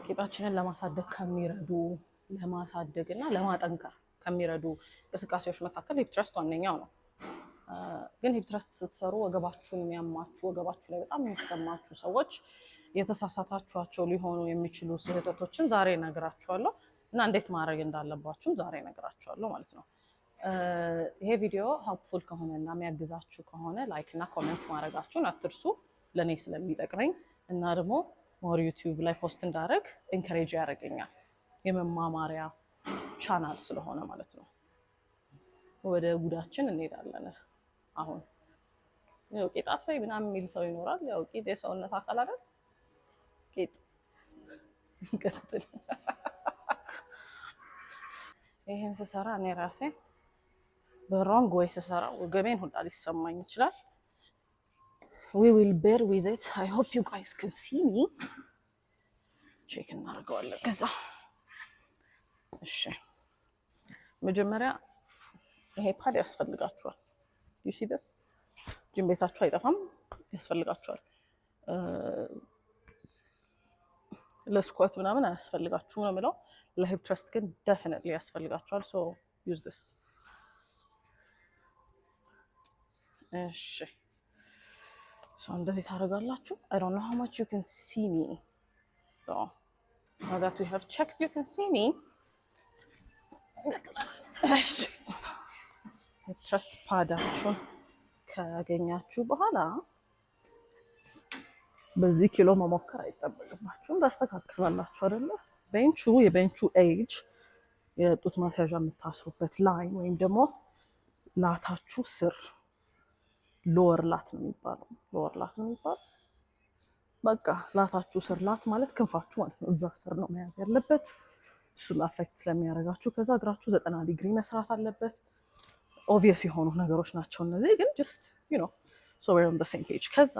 ቂጣችንን ለማሳደግ ከሚረዱ፣ ለማሳደግ እና ለማጠንከር ከሚረዱ እንቅስቃሴዎች መካከል hip thrust ዋነኛው ነው። ግን hip thrust ስትሰሩ ወገባችሁን የሚያማችሁ፣ ወገባችሁ ላይ በጣም የሚሰማችሁ ሰዎች የተሳሳታችኋቸው ሊሆኑ የሚችሉ ስህተቶችን ዛሬ እነግራችኋለሁ እና እንዴት ማድረግ እንዳለባችሁም ዛሬ እነግራችኋለሁ ማለት ነው። ይሄ ቪዲዮ helpful ከሆነ እና የሚያግዛችሁ ከሆነ like እና comment ማድረጋችሁን አትርሱ፣ ለእኔ ስለሚጠቅመኝ እና ደግሞ more YouTube ላይ post እንዳደረግ encourage ያደርገኛል፣ የመማማሪያ ቻናል ስለሆነ ማለት ነው። ወደ ጉዳችን እንሄዳለን። አሁን ያው ቂጣት ላይ ምናምን የሚል ሰው ይኖራል። ያው ቂጥ የሰውነት አካል አይደል? ቂጥ እንቀጥል። ይህን ስሰራ እኔ ራሴ በ wrong way ስሰራ ወገቤን ሁላ ሊሰማኝ ይችላል። We will bear with it. I hope you guys can see me. Check እናደርገዋለን ከዛ። እሺ፣ መጀመሪያ ይሄ pad ያስፈልጋችኋል። You see this? ጅም ቤታችሁ አይጠፋም፣ ያስፈልጋችኋል። ለ squat ምናምን አያስፈልጋችሁም ነው የምለው። ለ hip thrust ግን definitely ያስፈልጋችኋል። So use this። እሺ፣ so እንደዚህ ታደርጋላችሁ። I don't know how much you can see me. So now that we have checked you can see me። እሺ፣ hip thrust pad ኣችሁን ካገኛችሁ በኋላ በዚህ ኪሎ መሞከር አይጠበቅባችሁም። ታስተካክላላችሁ አይደለ? Bench ኡ የ bench ኡ edge፣ የጡት ማስያዣ የምታስሩበት line ወይም ደግሞ lat ኣችሁ ስር፣ lower lat ነው የሚባለው። Lower lat ነው የሚባለው። በቃ lat ኣችሁ ስር፣ lat ማለት ክንፋችሁ ማለት ነው። እዛ ስር ነው መያዝ ያለበት። እሱም affect ስለሚያደርጋችሁ ከዛ እግራችሁ 90 ዲግሪ መስራት አለበት። Obvious የሆኑ ነገሮች ናቸው እነዚህ፣ ግን just so we're on the same page። ከዛ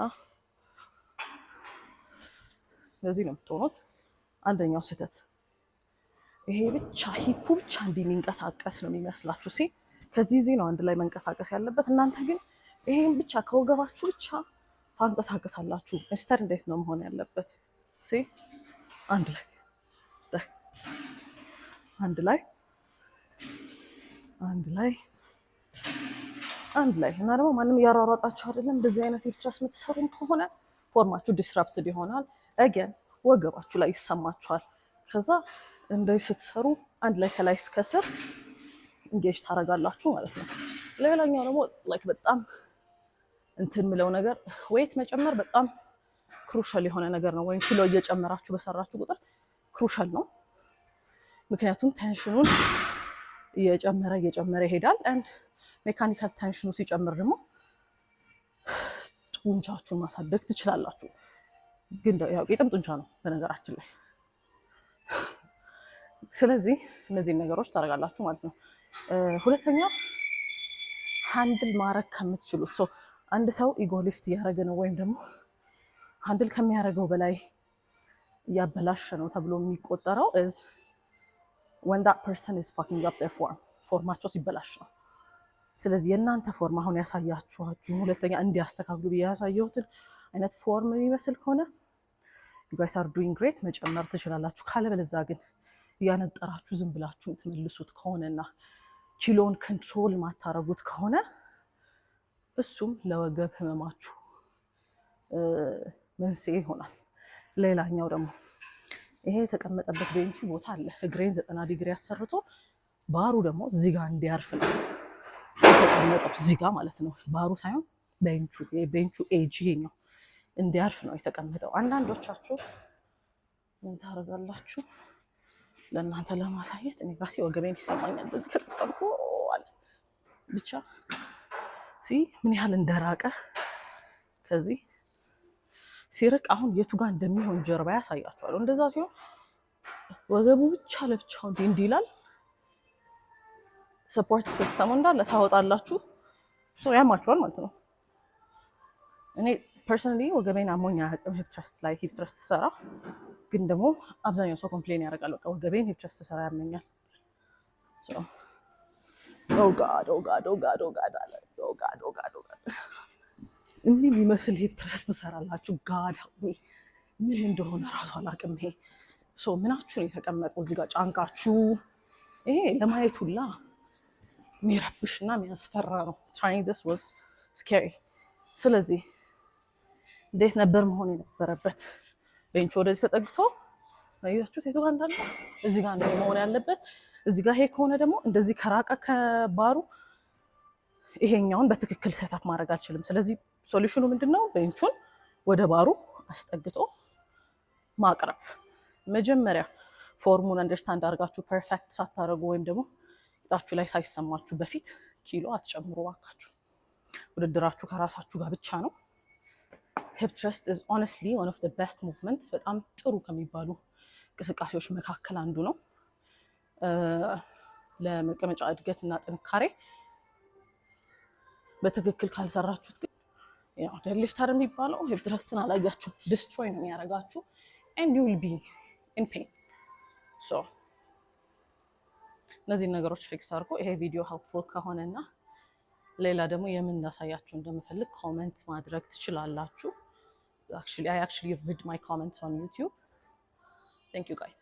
እንደዚህ ነው የምትሆኑት። አንደኛው ስህተት ይሄ ብቻ hip ኡ ብቻ እንዲህ የሚንቀሳቀስ ነው የሚመስላችሁ። See፣ ከዚህ እዚህ ነው አንድ ላይ መንቀሳቀስ ያለበት። እናንተ ግን ይሄን ብቻ ከወገባችሁ ብቻ ታንቀሳቀሳላችሁ። Instead እንዴት ነው መሆን ያለበት? See፣ አንድ ላይ፣ አንድ ላይ፣ አንድ ላይ፣ አንድ ላይ። እና ደግሞ ማንም እያሯሯጣችሁ አይደለም። እንደዚህ አይነት hip thrust የምትሰሩም ከሆነ form ኣችሁ disrupted ይሆናል። Again ወገባችሁ ላይ ይሰማችኋል። ከዛ እንደዚህ ስትሰሩ አንድ ላይ ከላይ እስከ ስር engage ታደርጋላችሁ ማለት ነው። ሌላኛው ደግሞ like በጣም እንትን የምለው ነገር weight መጨመር በጣም crucial የሆነ ነገር ነው። ወይም ኪሎ እየጨመራችሁ በሰራችሁ ቁጥር crucial ነው። ምክንያቱም tension ኑን እየጨመረ እየጨመረ ይሄዳል። And mechanical tension ኑ ሲጨምር ደግሞ ጡንቻችሁን ማሳደግ ትችላላችሁ። ግን ያው ቂጥም ጡንቻ ነው በነገራችን ላይ። ስለዚህ እነዚህን ነገሮች ታደርጋላችሁ ማለት ነው። ሁለተኛ handle ማድረግ ከምትችሉት፣ so አንድ ሰው ego lift እያደረገ ነው ወይም ደግሞ handle ከሚያደርገው በላይ እያበላሸ ነው ተብሎ የሚቆጠረው is when that person is fucking up their form፣ form ኣቸው ሲበላሽ ነው። ስለዚህ የእናንተ form አሁን ያሳያችኋችሁ፣ ሁለተኛ እንዲያስተካክሉ ብዬ ያሳየሁትን አይነት form የሚመስል ከሆነ you guys are doing great፣ መጨመር ትችላላችሁ። ካለበለዛ ግን እያነጠራችሁ ዝም ብላችሁ ትመልሱት ከሆነና ኪሎን control ማታረጉት ከሆነ እሱም ለወገብ ህመማችሁ መንስኤ ይሆናል። ሌላኛው ደግሞ ይሄ የተቀመጠበት bench ኡ ቦታ አለ። እግሬን 90 ዲግሪ አሰርቶ ባሩ ደግሞ እዚህ ጋር እንዲያርፍ ነው የተቀመጠው። እዚህ ጋር ማለት ነው። ባሩ ሳይሆን bench ኡ፣ የ bench ኡ edge ይሄኛው እንዲያርፍ ነው የተቀመጠው። አንዳንዶቻችሁ ምን ታደርጋላችሁ? ለእናንተ ለማሳየት እኔ ራሴ ወገቤን ይሰማኛል በዚህ ከጠጠምኩ አለ። ብቻ see ምን ያህል እንደራቀ። ከዚህ ሲርቅ አሁን የቱ ጋር እንደሚሆን ጀርባ ያሳያችኋለሁ። እንደዛ ሲሆን ወገቡ ብቻ ለብቻው እንዲህ እንዲህ ይላል። Support system ኡ እንዳለ ታወጣላችሁ፣ ያማችኋል ማለት ነው። እኔ personally ወገቤን አሞኝ አያውቅም hip thrust ላይ hip thrust ስሰራ፣ ግን ደግሞ አብዛኛው ሰው complain ያደርጋል። በቃ ወገቤን hip thrust ስሰራ ያመኛል። Oh God, oh God, oh God, oh God አለ፣ oh God, oh God, oh God። እንዲህ የሚመስል hip thrust ትሰራላችሁ። God help me፣ ምን እንደሆነ እራሱ አላውቅም። ይሄ So ምናችሁ ነው የተቀመጠው እዚህ ጋር ጫንቃችሁ? ይሄ ለማየት ሁላ የሚረብሽ እና የሚያስፈራ ነው። Trying this was scary። ስለዚህ እንዴት ነበር መሆን የነበረበት? Bench ወደዚህ ተጠግቶ፣ አያችሁት የቱ ጋር እንዳለ? እዚህ ጋር ነው መሆን ያለበት። እዚህ ጋር ይሄ ከሆነ ደግሞ እንደዚህ ከራቀ ከባሩ ይሄኛውን በትክክል setup ማድረግ አልችልም። ስለዚህ solution ኑ ምንድን ነው? Bench ኡን ወደ ባሩ አስጠግቶ ማቅረብ። መጀመሪያ form ኡን understand አድርጋችሁ perfect ሳታደርጉ ወይም ደግሞ ቂጣችሁ ላይ ሳይሰማችሁ በፊት ኪሎ አትጨምሩ ባካችሁ። ውድድራችሁ ከራሳችሁ ጋር ብቻ ነው። Hip thrust is honestly one of the best movements፣ በጣም ጥሩ ከሚባሉ እንቅስቃሴዎች መካከል አንዱ ነው። ለመቀመጫ እድገት እና ጥንካሬ። በትክክል ካልሰራችሁት ግን ያው deadlifter የሚባለው hip thrust ን አላያችሁ destroy ነው የሚያደርጋችሁ and you will be in pain። So እነዚህን ነገሮች fix አድርጎ ይሄ ቪዲዮ helpful ከሆነና ሌላ ደግሞ የምን እንዳሳያችሁ እንደምፈልግ comment ማድረግ ትችላላችሁ። I actually read my comments on YouTube. Thank you guys.